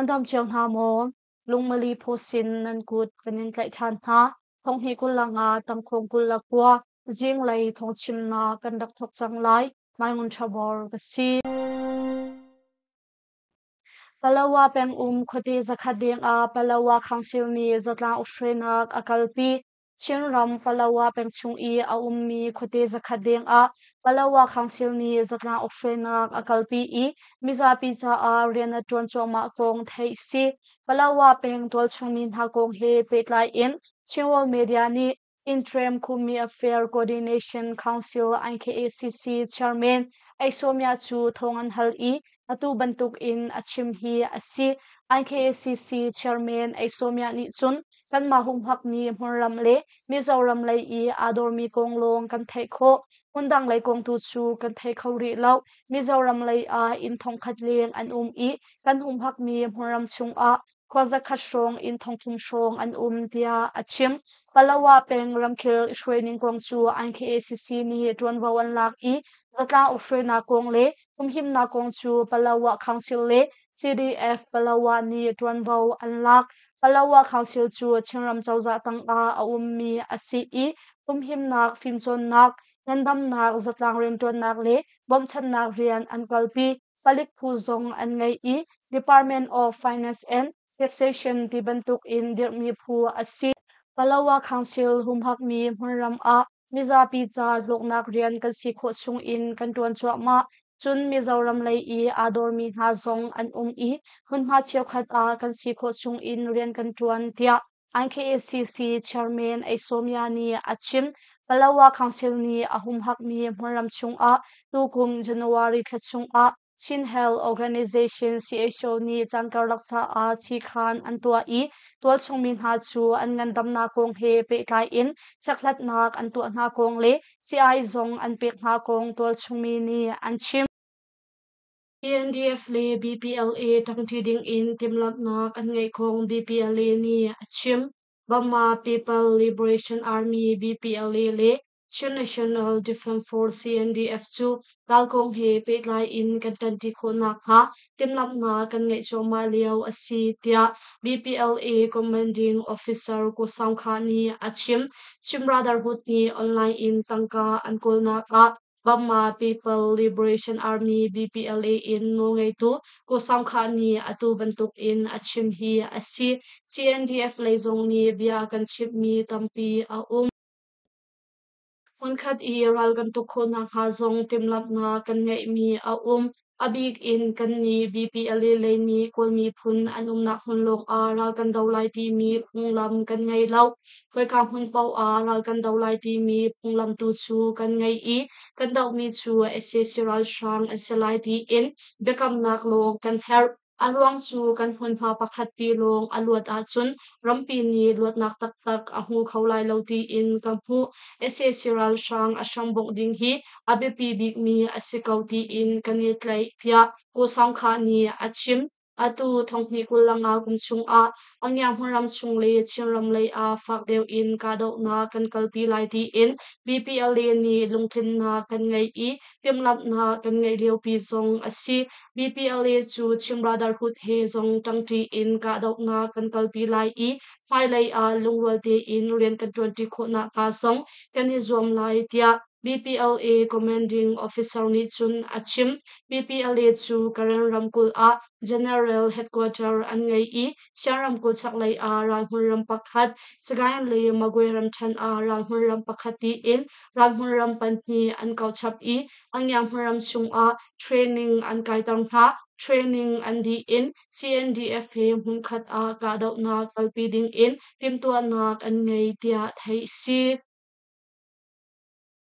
Nan dam cio hna maw? Lungmali phaw sin nan kut kan in tlaih ṭhan hna. Thonghnih 25 tangkhawng 29 zinglei thawngchimnak kan rak thawk cang lai. Mai Ngun Ṭha Bor ka si. Palawa pengum khuate zakhat deng ah Palawa Council nih zatlang ukhruainak a kalpi. Chinram Palawa peng chung i a ummi khuate zakhat deng ah Palawa Council nih zatlang ukhruainak a kalpi i mizapi caah rian a ṭuan cuahmah kong theih si. Palawa peng tualchung mi hna kong he pehtlai in Chinworld Media nih Interim Khumi Affair Coordination Council IKACC Chairman Aisomya cu thawng an hal i atu bantuk in a chim hi a si. IKACC Chairman Aisomya nih cun kanmah humhakmi hmunram le Mizoram lei i aa dawrmi kong lawng kan theih khawh. Hmundang lei kong tu cu kan thei kho rih lo. Mizoram lei ah inn thongkhat leng an um i kan humhakmi hmunram chungah khua zakhat hrawng inn 3000 hrawng an um tiah a chim. Palawa peng ramkhel i hruaining kong cu IKACC nih ṭuanvo an lak i zatlang ukhruainak kong le humhimnak kong cu Palawa Council le CDF Palawa nih ṭuanvo an lak. Palawa Council cu Chinram cozah tangah a ummi a si i humhimnak, fimcawnnak, ngandamnak, zatlang rianṭuannak le bawmhchanhnak rian an kalpi. Palik phu zong an ngei i Department of Finance and Taxation ti bantuk in dirhmi phu a si. Palawa Council humhakmi hmunram ah mizapi ca hlawknak rian kan si khawh chung in kan ṭuan cuahmah. Cun Mizoram lei i aa dawrmi hna zong an um i hmunhma cheukhat ah kan si khawh chung in rian kan ṭuan tiah IKACC Chairman Aisomya nih a chim. Palawa Council nih a humhakmi hmunram chungah tukum January thla chungah Chin Health Organization CHO nih caan karlak caah siikhan an tuah i tualchung mi hna cu an ngandamnak kong he pehtlai in chekhlatnak an tuah hna kong le sii zong an pek hna kong tualchung mi nih an chim. CNDF le BPLA ṭangṭi dingin timhlamhnak an ngeih kong BPLA nih a chim. Burma People Liberation Army BPLA le Chin National Defense Force CNDF cu ral kong he pehtlai in kan ṭanṭi khawh nakhnga timhlamhnak kan ngeih cuahmah lio a si tiah BPLA Commanding Officer Ko Saung Kha nih a chim. Chin Brotherhood nih online in tangka an kawlnak ah Burma People Liberation Army BPLA in nawlngeitu Ko Saung Kha nih atu bantukin a chim hi a si. CNDF lei zong nih bia kan chimhmi tampi a um. Hmunkhat i ral kan tuk khawh nakhnga zong timhlamhnak kan ngeihmi a um. A bik in kannih BPLA lei nih Kawl miphun an umnak hmun lawngah ral kan do lai timi phunglam kan ngei lo. Khoika hmun paoh ah ral kan do lai timi phunglam tu cu kan ngei i kan dohmi cu sac ralhrang an si lai tiin biakamnak lawng kan herh. A ruang cu kan hmunhma pakhat pi lawng a luat ahcun rampi nih luatnak taktak a hmu kho lai lo tiin ka hmuh. Sac ralhrang a hrambongh ding hi a biapi bikmi a si ko tiin kan i tlaih tiah Ko Saung Kha nih a chim. Atu thonghnih 25 kum chungah Angia hmunram chung le Chinram lei ah fak deuh in kahdohnak kan kalpi lai tiin BPLA nih lungtlinnak kan ngei i timhlamhnak kan ngeih liopi zong a si. BPLA cu Chin Brotherhood he zong ṭangṭi in kahdohnak kan kalpi lai i hmailei ah lungrual tein rian kan ṭuanṭi khawh nakhnga zong kan i zuam lai tiah BPLA Commanding Officer nih cun a chim. BPLA cu Karen ramkulh ah General Headquarter an ngei i Shan ramkulh chaklei ah ralhmun ram pakhat, Sagaing le Magway ramṭhen ah ralhmun ram pakhat tiin ralhmun ram pahnih an kauhchap i Angia hmunram chungah training an kaiter hna. Training an dih in CNDF he hmunkhat ah kahdohnak kalpi dingin timhtuahnak an ngei tiah theih si.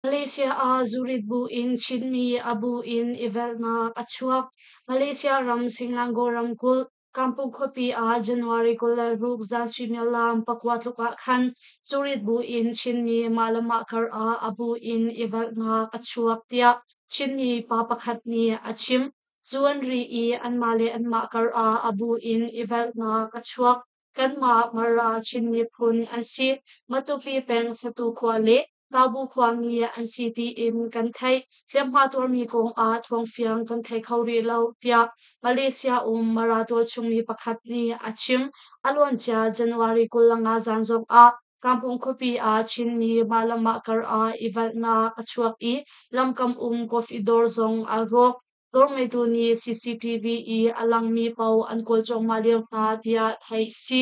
Malaysia ah zurit bu in Chinmi a bu in i velhnak a chuak. Malaysia ram Selangor ramkulh Kampung khuapi ah January 26 zan suimilam 9 tluk ah khan zurit bu in Chinmi mah le mah kar ah a bu in i velhnak a chuak tiah Chinmi pa pakhat nih a chim. Zu an ri i anmah le anmah kar ah a bu in i velhnak a chuak. Kanmah Mara Chin miphun an si. Matupi peng Satu khua le. Kabu khuami an si tiin kan theih. Hliamhma tuarmi kong ah thawngfiang kan thei kho rih lo, tiah Malaysia um Mara tualchung mi pakhat nih a chim. A luancia January 25 zan zong ah Kampung khuapi ah Chinmi mah le mah kar ah i valhnak a chuak i lamkam um coffee dawr zong aa rawk. Dawr ngeitu nih CCTV i a langmi paoh an kawl cuahmah lio hna tiah theih si.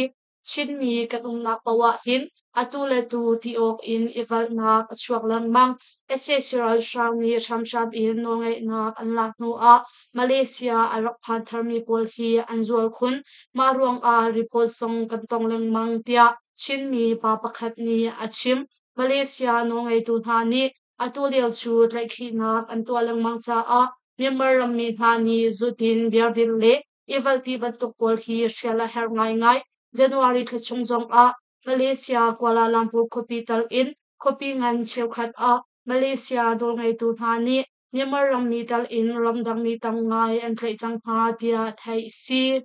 Chinmi kan umnak paoh ah hin atu le tu ti awk in i valhnak a chuak lengmang. Sac ralhrang nih hramhram in nawlngeihnak an lak hnu ah Malaysia a rak phan tharmi pawl hi an zual khun. Mah ruangah report zong kan tong lengmang tiah Chinmi pa pakhat nih a chim. Malaysia nawlngeitu hna nih atu lio cu tlaihkhihnak an tuah lengmang caah Myanmar rammi hna nih zutin, beer din le i valh ti bantuk pawl hi hrial a herh ngaingai. January thla chung zongah Malaysia Kuala Lumpur khuapi tal in khuapi ngan cheukhat ah Malaysia nawlngeitu hna nih Myanmar rammi tal in ramdangmi tam ngai an tlaih cang hna tiah theih si.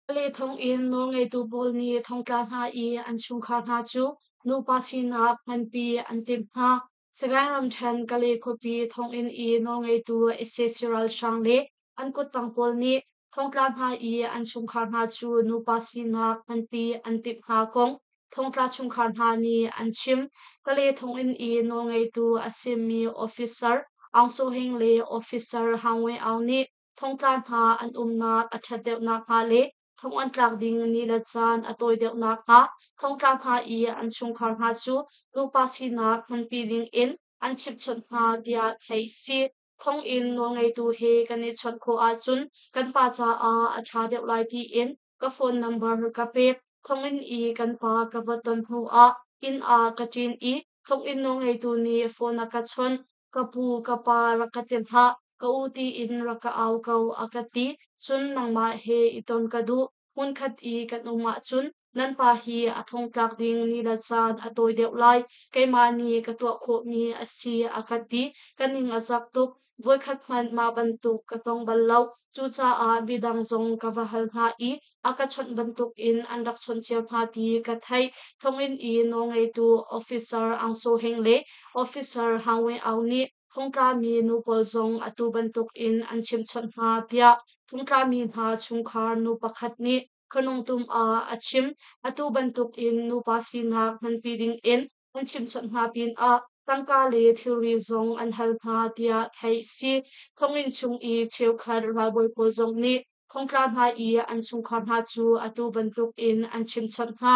Pale thonginn nawlngeitu pawl nih thongtla hna i an chungkhar hna cu nupa sinak nganpi an timh hna. Sagaing ramṭhen Kalay khuapi thonginn i nawlngeitu sac ralhrang le an kuttang pawl nih thongtla hna i an chungkhar hna cu nupa sinak nganpi an timh hna kong thongtla chungkhar hna nih an chim. Kalay thonginn i nawlngeitu a simi Officer Aung Soe Hing le Officer Hang Wei Aung nih thongtla hna an umnak a ṭhat deuh nakhnga le thong an tlak ding ni le caan a tawi deuh nakhnga thongtla hna i an chungkhar hna cu nupa sinak hmanpi ding in an chimhchawnh hna tiah theih a si. Thonginn nawlngeitu he kan i chawnh khawh ahcun kan pa caah a ṭha deuh lai tiin ka phone number ka pek. Thonginn i kan pa ka va ton hnuah inn ah ka ṭin i thonginn nawlngeitu nih phone a ka chawnh. Ka pu, ka pa rak ka ti hlah, ka u tiin rak ka au ko a ka ti. Cun nangmah he i ton ka duh. Hmunkhat i kan um ahcun nan pa hi a thongtlak ding ni le caan a tawi deuh lai. Keimah nih ka tuah khawhmi a si a ka ti. Ka ning a zak tuk. Voikhat hmanh mah bantuk ka tong bal lo. Cucaah midang zong ka va hal hna i a ka chawnh bantukin an rak chawnh cio hna ti ka theih. Thonginn i nawlngeitu Officer Aung Soe Hing le Officer Hang Wei Aung nih thongtlami nu pawl zong atu bantukin an chimhchawnh hna tiah thongtlami hna chungkhar nu pakhat nih Khanungtum ah a chim. Atu bantukin nupa sinak hmanpi dingin an chimhchawnh hna pinah tangka le thilri zong an hal hna tiah theih si. Thonginn chung i cheukhat ralbawi pawl zong nih thongtla hna i an chungkhar hna cu atu bantukin an chimhchawnh hna.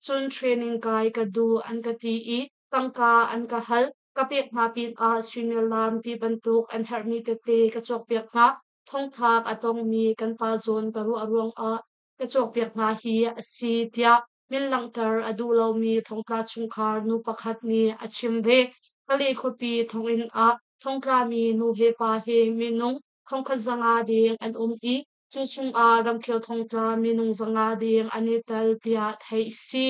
Cun training kai ka duh an ka ti i tangka an ka hal. Ka pek hna pinah suimilam ti bantuk an herhmi tete ka cawkpiak hna. Thongthlak a tongmi kan pa zawn ka ruah ruangah ka cawkpiak hna hi a si tiah min langhter a duh lomi thongtla chungkhar nu pakhat nih a chim ve. Kalay khuapi thonginn ah thongtlami nu he pa he minung 1500 deng an um i cu chungah ramkhel thongtla minung 500 deng an i tel tiah theih a si.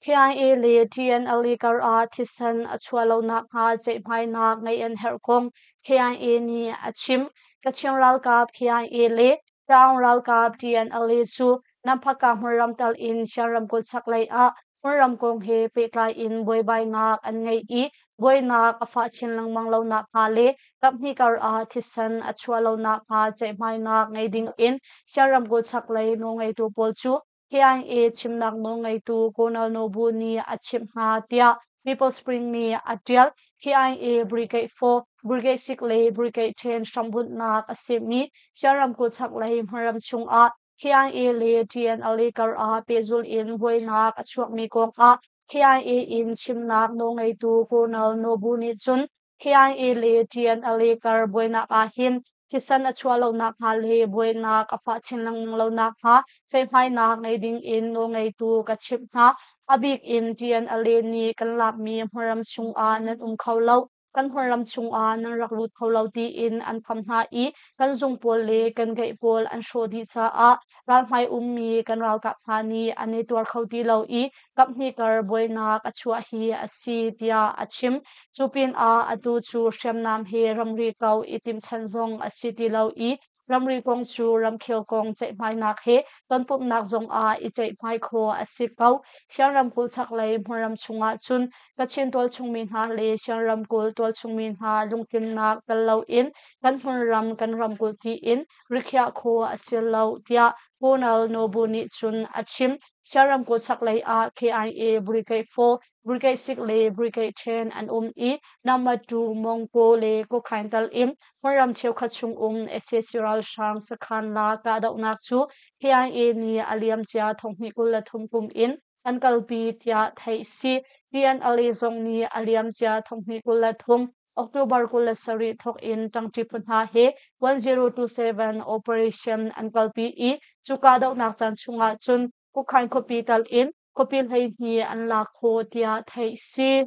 KIA le TNLA kar ah thisen a chuah lo nakhnga ceihmainak ngeih an herh kong KIA nih a chim. Kachin ralkap KIA le Taung ralkap TNLA cu Namphaka hmunram tal in Shan ramkulh chaklei ah hmunram kong he pehtlai in buaibainak an ngei i buainak a fah chin lengmang lo nakhnga le kaphnih kar ah thisen a chuah lo nakhnga ceihmainak ngei ding in Shan ramkulh chaklei nawlngeitu pawl cu KIA chimnak nawlngeitu Colonel Nobu nih a chimh hna tiah People Spring nih a ṭial. KIA Brigade 4, Brigade 6 le Brigade 10 hrambunhnak a simi Shan ramkulh chaklei hmunram chungah KIA le TNLA kar ah pehzulh in buainak a chuakmi kongah KIA in chimnak nawlngeitu Colonel Nobu nih cun KIA le TNLA kar buainak ahhin thisen a chuah lo nakhnga le buainak a fah chin lengmang lo nakhnga ceihmainak ngei ding in nawlngeitu ka chimh hna. A bik in TNLA nih kan lakmi hmunram chungah nan um kho lo, kan hmunram chungah nan rak lut kho lo tiin an kham hna i kan zung pawl le kan geih pawl an hrawh dih caah ralhmai ummi kan ralkap hna nih an i tuar kho ti lo i kaphnih kar buainak a chuah hi a si tiah a chim. Cu pinah atu cu hriamnam he ramri ko i timhchan zong a si ti lo i Ramri kong cu ramkhel kong ceihmainak he tonpumhnak zong ah i ceihmai khawh a si ko. Shan ramkulh chaklei hmunram chungah cun Kachin tualchung mi hna le Shan ramkulh tualchung mi hna lungtlinnak tel loin kan hmunram kan ramkulh tiin rikhiah khawh a si lo tiah Colonel Nobu nih cun a chim. Shan ramkulh chaklei ah KIA Brigade 4, Brigade 6 le Brigade 10 an um i Number 2 Mongko le Kokhain tal in hmunram cheukhat chung um sac ralhrang sakhan la kahdohnak cu KIA nih a liamcia thonghnih 23 kum in an kalpi tiah theih si. TNLA zong nih a liamcia thonghnih 23 October 27 thawk in ṭangṭi phu hna he 1027 operation an kalpi i cu kahdohnak caan chungah cun Kukhain khuapi tal in khuapi 12 an lak khawh tiah theih si.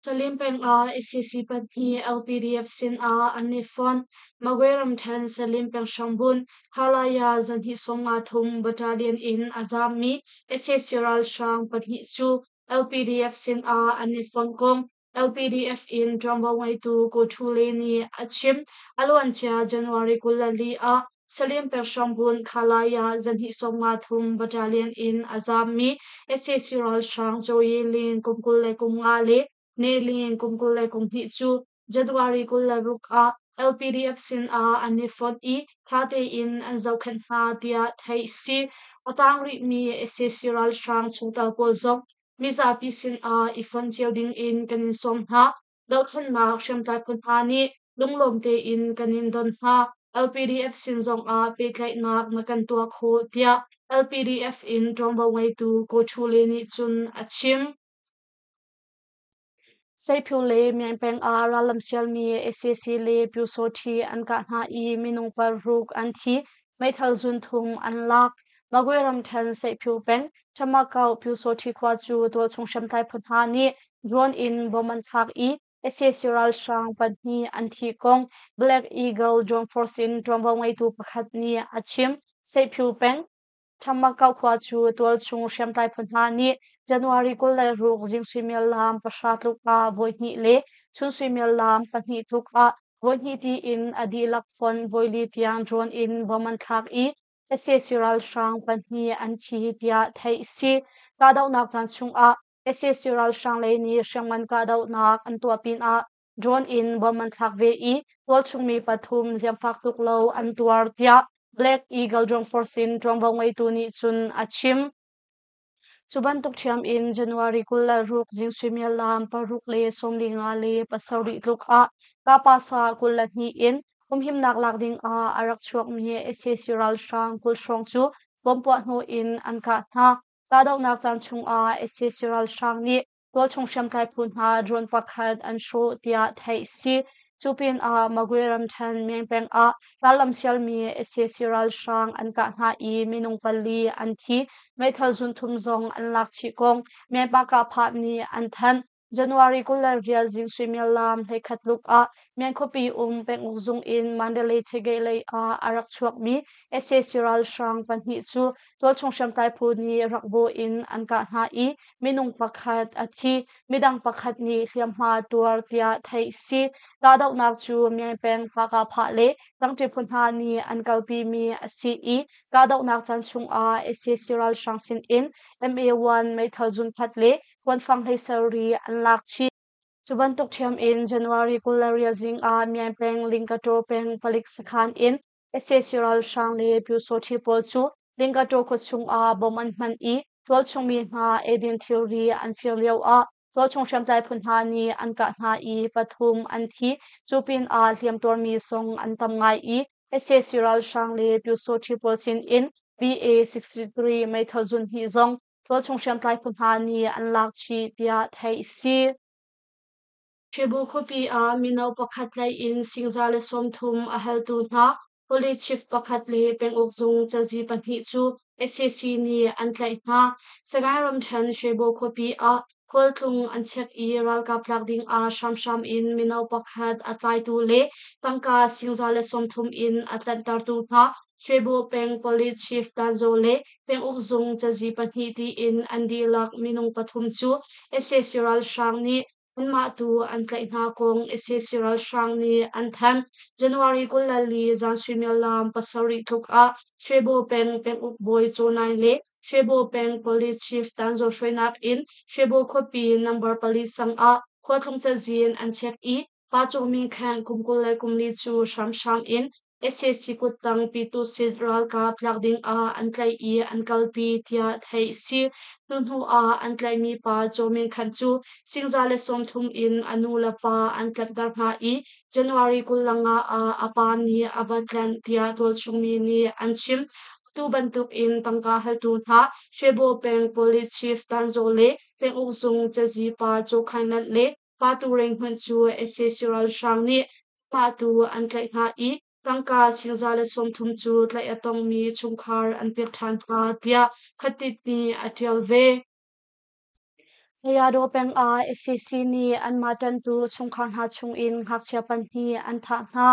Salim peng ah sac pahnih LPDF sin ah an i fonh. Magwe ramṭhen Salim peng hrangbun Khalaya zahnih 53 battalion in a zaammi sac ralhrang pahnih cu LPDF sin ah an i fonh kong LPDF in ṭuanvo ngeitu Ko Thu Le nih a chim. A luancia January 24 ah Salim peng hrangbun Khalaya zahnih 53 battalion in a zaammi sac ralhrang Joe Yi Ling kum 25 le Ne Ling kum 22 cu January 26 ah LPDF sin ah an i fonh i ṭha tein an zohkhenh hna tiah theih si. A tang rihmi sac ralhrang chungtel pawl zong mizapi sin ah i fonh cio ding in kan in sawm hna. Dohthlennak hriamtlai phu hna nih lunglawm tein kan in don hna. LPDF sin zong ah pehtlaihnak na kan tuah khawh tiah LPDF in ṭuanvo ngeitu Ko Thu Le nih cun a chim. Seiphu le Myaing peng ah rallam sialmi sac le Pyusawṭhi an kah hna i minung paruk an thi, meithal zunthum an lak. Magwe ramṭhen Seiphu peng Ṭhamakau Pyusawṭhi khua cu tualchung hriamtlai phu hna nih drone in bomb an thlak i sac ralhrang pahnih an thih kong Black Eagle Drone Force in ṭuanvo ngeitu pakhat nih a chim. Seiphu peng Ṭhamakau khua cu tualchung hriamtlai phu hna nih January 26 zing suimilam 9 tluk ah voihnih le chun suimilam 2 tluk ah voihnih tiin a dihlak fonh voili tiang drone in bomb an thlak i sac ralhrang pahnih an thi tiah theih a si. Kahdohnak caan chungah sac ralhrang lei nih hriamngan kahdohnak an tuah pinah drone in bomb an thlak ve i tualchung mi pathum hliamfak tuk lo an tuar tiah Black Eagle Drone Force in ṭuanvo ngeitu nih cun a chim. Cu bantuk ṭhiam in January 26 zing suimilam 6:57 tluk ah Kapasa 22 in humhimnak lak ding ah a rak chuakmi sac ralhrang 20 hrawng cu bomb puah hnawh in an kah hna. Kahdohnak caan chungah sac ralhrang nih tualchung hriamtlai phu hna drone pakhat an hrawh tiah theih si. Cu pinah Magwe ramṭhen Myaing peng ah rallam sialmi sac ralhrang an kah hna i minung pali an thi. Meithal zunthum zong an lak chih kong Myaing Pah nih an thanh. January 24 zing suimilam 11 tluk ah Myaing khuapi um penguk zung in Mandalay Chegay lei ah a rak chuakmi sac ralhrang pahnih cu tualchung hriamtlai phu nih rakbaw in an kah hna i minung pakhat a thi, midang pakhat nih hliamhma tuar tiah theih si. Kahdohnak cu Myaing peng Pah le Tangṭi phu hna nih an kalpimi a si i kahdohnak caan chungah sac ralhrang sinin MA1 meithal zunkhat le kuanfang 17 an lak chih. Cu bantuk ṭhiam in January 24 zing ah Myaing peng Lingkataw peng palik sakhan in sac ralhrang le Pyusawṭhi pawl cu Lingkataw khuachung ah bomb an hman i tualchung mi hna eidin thilri an fir lio ah tualchung hriamtlai phu hna nih an kah hna i pathum an thi. Cu pinah hliamtuarmi zong an tam ngai i sac ralhrang le Pyusawṭhi pawl sin in BA-63 meithal zun hnih zong tualchung hriamtlai phu hna nih an lak chih tiah theih a si. Ṭhibu khuapi ah mino pakhat tlaih in 130,000 a haltu hna police chief pakhat le penguk zung cazi pahnih cu sac nih an tlaih hna. Sagaing ramṭhen Shwebo khuapi ah khualtlung an chek i ralkap tlak ding ah hramhram in mino pakhat a tlaitu le tangka 130,000 in a tlanhtertu hna Shwebo peng police chief Dan Zaw le penguk zung cazi pahnih tiin an dihlak minung pathum cu sac ralhrang nih. Anmah tu an tlaih hna kong sac ralhrang nih an thanh. January 24 zan suimilam 7 tluk ah Shwebo peng penguk bawi Caw Naing le Shwebo peng Police Chief Tan Zaw hruainak in Shwebo khuapi number pali sang ah khualtlung cazin an check i Pa Caw Min Kheng kum 24 cu hramhram in sac kuttang Pyituhsit ralkap tlak ding ah an tlaih i an kalpi tiah theih a si. Cu hnu ah an tlaihmi pa Caw Min Khanh cu singza le 30 in a nu le pa an tlanhter hna i January 25 ah a pa nih a va tlanh tiah tualchungmi nih an chim. Atu bantuk in tangka haltu hna Shwebo peng Police Chief Tan Zaw le penguk zung cazi pa Caw Khaing Nat le Pa Tu Reng hmanh cu sac ralhrang nih mah tu an tlaih hna i tangka chingza le 30 cu tlaih a tongmi chungkhar an pek ṭhan hna tiah Khatit nih a ṭial ve. Ayadaw peng ah sac nih anmah ṭanhtu chungkhar hna chungin ngakchia pahnih an thah hna.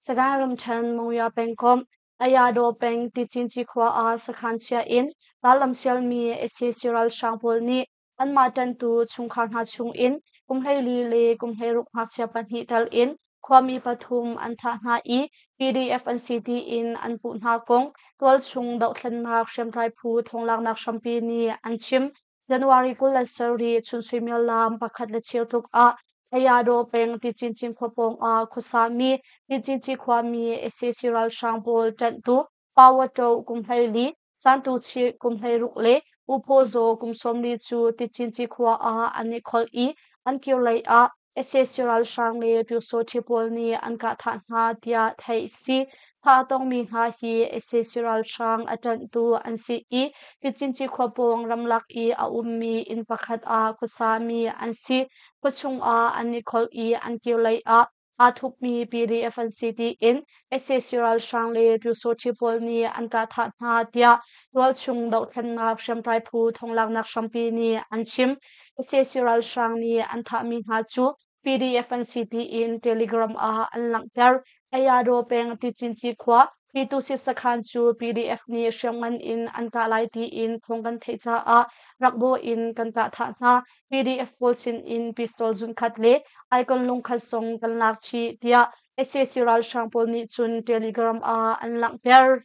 Sagaing ramṭhen Mongya pengkomh Ayadaw peng Ticinci khua ah sakhan chia in rallam sialmi sac ralhrang pawl nih Anmah ṭanhtu chungkhar hna chungin kum 14 le kum 16 ngakchia pahnih tal in khuami pathum an thah hna i PDF an si tiin an puh hna kong tualchung dohthlennak hriamtlai phu thawnglaknak hrampi nih an chim. January 27 chun suimilam pakhat le cheu tluk ah Ayadaw peng Ticincin khua pawng ah khuasami Ticinci khuami sac ralhrang pawl ṭanhtu Pawaṭo kum 14, Santuchih kum 16 le U Phaw Zaw kum 40 cu Ticinci khua ah an i kholh i an kir lei ah sac ralhrang le Pyusawṭhi pawl nih an kah thah hna tiah theih a si. Thah a tongmi hna hi sac ralhrang a ṭanhtu an si i Ticinci khua pawng ramlak i a ummi inn pakhat ah khuasami an si. Khuachung ah an i kholh i an kir lei ah aa thupmi PDF an si tiin sac ralhrang le Pyusawṭhi pawl nih an kah thah hna tiah tualchung dohthlennak hriamtlai phu thonglaknak hrampi nih an chim. Sac ralhrang nih an thahmi hna cu PDF an si tiin Telegram ah an langhter. Ayadaw peng Ticinci khua Pyitusit sakhan cu PDF nih hriamngan in an kah lai tiin thawng kan theih caah rak bawh in kan kah thah hna. PDF pawl sinin pistol zunkhat le icon lungkhat zong kan lak chih tiah sac ralhrang pawl nih cun Telegram ah an langhter.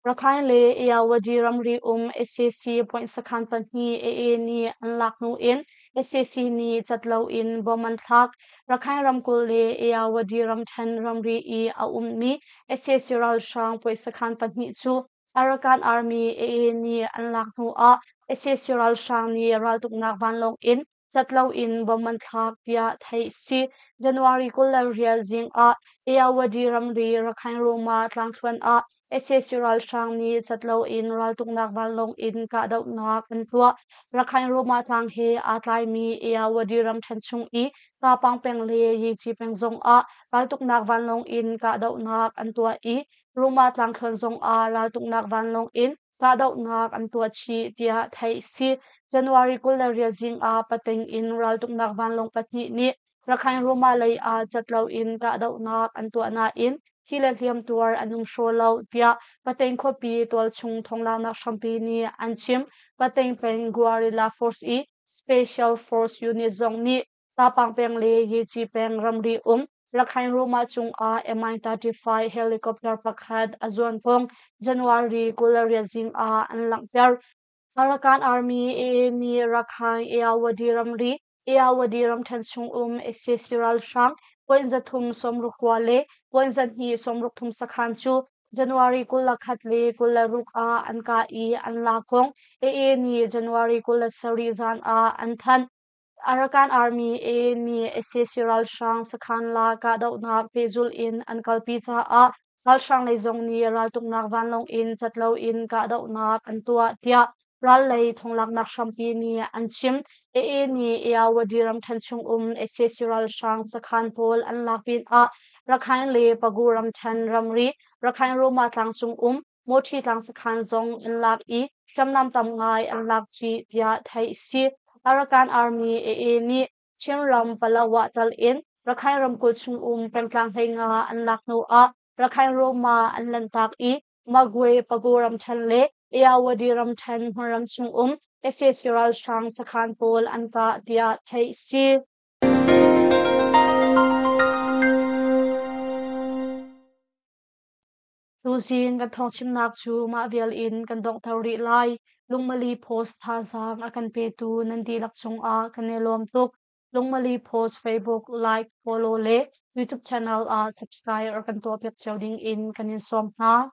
Rakhine le Ayawadi ramri um sac point sakhan pahnih AA nih an lak hnu in sac nih cat loin bom an thlak. Rakhine ramkulh le Ayawadi ramṭhen ramri i a ummi sac ralhrang point sakhan pahnih cu Arakan Army AA nih an lak hnu ah sac ralhrang nih raltuknak vanlawng in cat loin bom an thlak tiah theih a si. January 24 zing ah Ayawadi ramri Rakhine Roma tlangthluan ah sac ralhrang nih cat loin raltuknak vanlawng in kahdohnak an tuah. Rakhine Roma tlang he aa tlaimi Ayawadi ramṭhen chung i Tapang peng le Yechi peng zong ah raltuknak vanlawng in kahdohnak an tuah i Roma tlangthluan zong ah raltuknak vanlawng in kahdohnak an tuah chih tiah theih a si. January 24 zing ah pating in raltuknak vanlawng pahnih nih Rakhine Roma lei ah cat loin kahdohnak an tuah nain thi le hliamtuar an um hraw lo tiah Pating khuapi tualchung thonglaknak hrampi nih an chim. Pating peng Guerrilla Force i Special Force Unit zong nih Tapang peng le Yechi peng ramri um Rakhine Roma cungah Mi-35 helicopter pakhat a zuan kong January 24 zing ah an langhter. Arakan Army AA nih Rakhine Ayawadi ramri Ayawadi ramṭhen chung um sac ralhrang point 369 le point 263 sakhan cu January 21 le 26 ah an kah i an lak kong AA nih January 27 zan ah an thanh. Arakan Army AA nih sac ralhrang sakhan la kahdohnak pehzulh in an kalpi caah ralhrang lei zong nih raltuknak vanlawng in cat loin kahdohnak an tuah tiah ral lei thonglaknak hrampi nih an chim. AA nih Ayawadi ramṭhen chungum sac ralhrang sakhan pawl an lak pinah Rakhine le Pagu ramṭhen ramri Rakhine Roma tlangcung um Mawṭhi tlang sakhan zong an lak i hriamnam tam ngai an lak chih tiah theih a si. Arakan Army AA nih Chinram Palawa tal in Rakhine ramkulh chungum pengtlang 15 an lak hnu ah Rakhine Roma an lanhtak i Magwe Pago ramṭhen le Ayawadi ramṭhen hmunram chungum Sac ralhrang sakhan pawl an kah tiah theih si. Tuzing kan thawngchimnak cu mah vial in kan donghter rih lai. Lungmali Post thazaang a kan petu nan dihlak cungah kan i lawm tuk. Lungmali Post Facebook like, follow le YouTube channel ah subscribe kan tuahpiak cio ding in kan in sawm hna.